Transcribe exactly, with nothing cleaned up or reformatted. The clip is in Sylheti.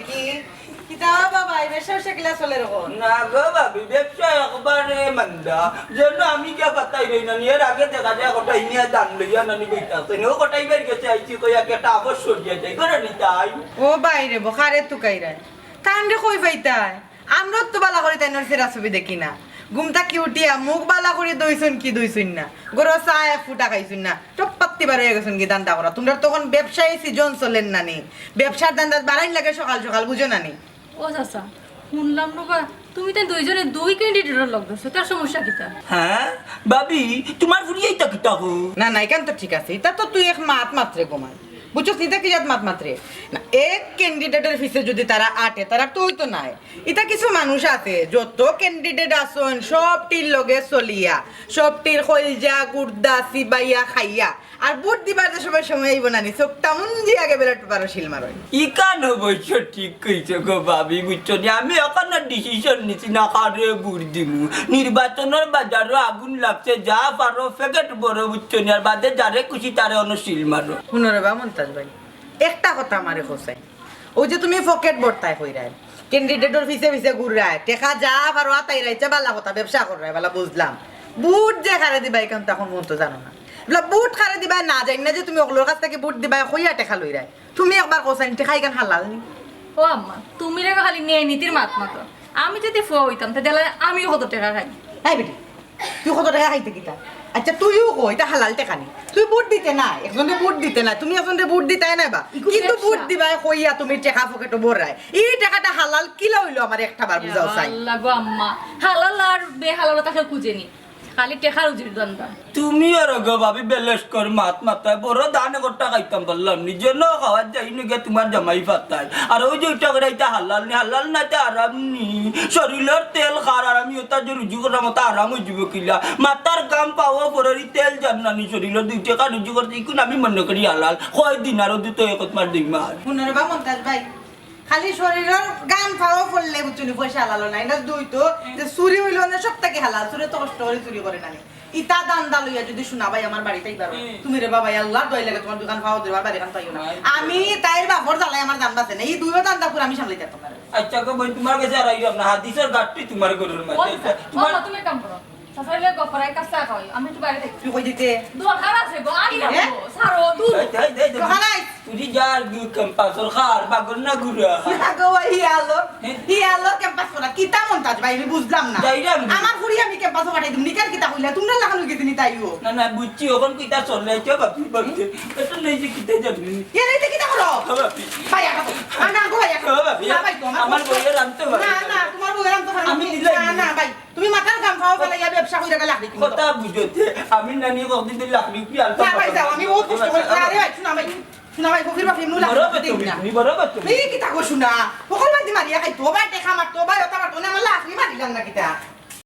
কি? কিতা বাবা, এই ব্যবসা ব্যবসা কিলা চলের অখন? না গো ভাবি, ব্যবসা একবারে মান্দা। যেন আমি কিয়া পাত্তাই দেই না নি, এর আগে দেখা যায় কটাই নিয়া দান লইয়া নানি বইতা আছে। ও কটাই বের গেছে, আইছি কইয়া কি একটা আবর সরিয়া যাই, করে নিতাই। ও বাইরে বো, কারে তুকাইরায়? তানরে কই পাইতায়? আমরাও তো বালা করি তাইনর চেহারা ছবি দেখি না। ঘুম থাকি উঠিয়া মুখ বালা করি ধইছইন কি ধইছইন না, গরো চা এক ফুটা খাইছইন না, টপ পাত্তি বার অইয়া গেছইন কি ধান্দা করা। তুমরার তখন ব্যবসায়ী সিজন চলের না নি, ব্যবসার ধান্দাত বারাইন লাগে সকাল সকাল, বুঝো না নি? ও চাচা, হুনলাম না বা, তুমি তাইন দুইজনে দুই ক্যান্ডিডেটর লগ ধরছো, তার সমস্যা কিতা? হ্যাঁ ভাবি, তোমার ফুরিয়ে ইতা কিতা কো? না না, ইখান তো ঠিক আছে, ইতা তো তুই এক মাত মাতরে ঘুমাই, বুঝছস নি? ইতা কি জাত মাত মাতরে? না, এক ক্যান্ডিডেটর পিছে যদি তারা আটে, তারা তো অইতো নায়। ইতা কিছু মানুষ আছে, যত ক্যান্ডিডেট আছইন, সবটির লগে চলিয়া, সবটির কইলজা, গুর্দা, চিবাইয়া, খাইয়া, আর ভোট দিবার যে সময়, সময় আইবো না নি, চোখটা মুঞ্জি আগে ব্যালট পেপারো সিল মারইন। ইখান অবশ্য ঠিক কইছো গো ভাবি, বুঝছো নি? আমি এখনো ডিসিশন নিছি না কারে ভোট দিমু। নির্বাচনর বাজারো আগুন লাগছে, যা পারো প্যাকেট ভরো, বুঝছো নি? আর বাদে যারে খুশি তারে অনো সিল মারো। হুনো রে বা মন্তাজ ভাই, একটা কথা আমারে কও চাই। অউ যে তুমি পকেট ভরতায় কইরায়, ক্যান্ডিডেটর পিছে পিছে ঘুররায়, টেকা যা পারো আতাইরায়, ইচ্ছা বালা কথা, ব্যবসা কররায়, বালা বুঝলাম। ভোট যে কারে দিবায়, ইখান তো অখন পর্যন্ত জানো না। বলা ভোট কারে দিবায় না জানি না যে তুমি অকলর কাছ থাকি ভোট দিবায় কইয়া টেকা লইরায়। তুমি একবার কও চাইন, টেকা ইখান হালাল নি? ও আম্মা, তুমি রে খালি ন্যায় নীতির মাত মাতো। আমি যদি ফুয়া অইতাম, তে দেখলায় আমিও কত টেকা খাই। এই বেটি, তুই কত টেকা খাইতে কিতা? আচ্ছা, তুইও ক, ইটা হালাল টেকা নি? তুই ভোট দিতে নায়, একজনরে ভোট দিতে নায়, তুমি একজনরে ভোট দিতায় নায় বা, ইগু কিন্তু ব্যবসা। ভোট দিবায় কইয়া তুমি টেকা পকেটো ভররায়। ই টেকাটা হালাল কিলা অইলো আমারে একটা বার বুঝাও চাই। আল্লাহ গো আম্মা, হালাল আর বেহালাল তা কেউ খুঁজে নি, খালি টেকার উজির ধান্দা। তুমিও রে গো ভাবি বেলেশ কর মাত মাতরায়, বড় ধান একটা খাইতাম পারলাম নি, যেন খাওয়ার যাই নি গিয়া তোমার জামাই ফাতায়। আর অউ যে ইটা কইরায় ইটা হালাল নি, হালাল না ইটা হারাম নি, শরীলর তেল খার, আর আমি ওটা যে রুজি করলাম ওটা হারাম অইযিবো কিলা? মাথার ঘাম পাও পড়ের, ই তেল যার না নি শরীলর, দুই টেকা রুজি করছি, ইগুন আমি মনো করি হালাল। কয় দিন আর অদু তো এক মাস দুই মাস। হুনো রে বা মন্তাজ ভাই, খালি শরীলর ঘাম পাও পড়লে বুঝছো নি পয়সা হালাল নায়, ইটা দুই তো, যে চুরি অইলো না সব থাকি হালাল, চুরে তো কষ্ট করি চুরি করে না নি। ইতা ধান্দা লইয়া যদি সোনা ভাই আমার বাড়িত আইবার, হুম। তুমি রে বাবা, আল্লাহর দোয়াই লাগে তোমার দুইখান পাও ধরবার বাড়ি খান পাইও না। নাই। আমি তাইর বাপর জ্বালায় আমার জান বাঁচে না। ই দুইও ধান্দা পুরা আমি সামলাইতাম পারতাম না। আচ্ছা গো বইন, তোমার গেছে আর আইরাম না, হাদিসর গাট্টি তোমার গরুর মাঝে। ও, আচ্ছা, ও, তোমার তুমি এক কাম করো। চাচার লগে গপ করাই, কাজ চা খাওয়াই, আমি একটু বাইরে থাকি। তুই কই দিতে? দরকার আছে গো, আইরাম হ্যাঁ? গো, ছাড়ো, দূর। এই, এই, এই, এই, দোকান আইস। তুই যার গু ক্যাম্পাসর খার, বাগর না ঘুরা। না গো, ই আলো, হ্যাঁ? ই আলো ক্যাম্পাস করা। কিতা মন্তাজ ভাই, আমি বুঝলাম না। যাইরাম। আমার ফুরি আমি ক্যাম্পাসো পাঠাই দিমু। নিকার কিতা কইলা? তোমরা লাখান অই গেছে নি তাইও। না, না, বুঝছি, অখন কিতা চলে, কে বাপি, বাপি। এটা নেই যে কিতা জানি। এ নেই যে কিতা করো? ও বাপি। ভাই, আটা তো। আ, না গো, ভাই, আটা। ও বাপি, না ভাই, তোমার আমার বউয়ের আনতে পারে না, না। না, তোমার বউয়ের আনতে পারে না। আমি নিলাই। না, না, ভাই। তুমি মাথার ঘাম পাও ফালাইয়া ব্যবসা কইরা গেলা লাকড়ি কিনো। কথা বুঝতে, আমি নানি কতদিন ধরে লাকড়ি কি আনতাম না ভাই, যাও, আমি ও কষ্ট করে, আরে ভাই, শোনা ভাই, শোনা ভাই, গভীর বাপে এমনি বড় লাকড়ি বাচ্চা দিন না। তুমি, বড় বাচ্চা। এই কিতা গো শোনা, ওখান মাঝে মারিয়া খাইতো, ভাই, টেকা মারতো, ভাই, ওটা মারতো না, আমার লাকড়ি মারিলাম না কিতা?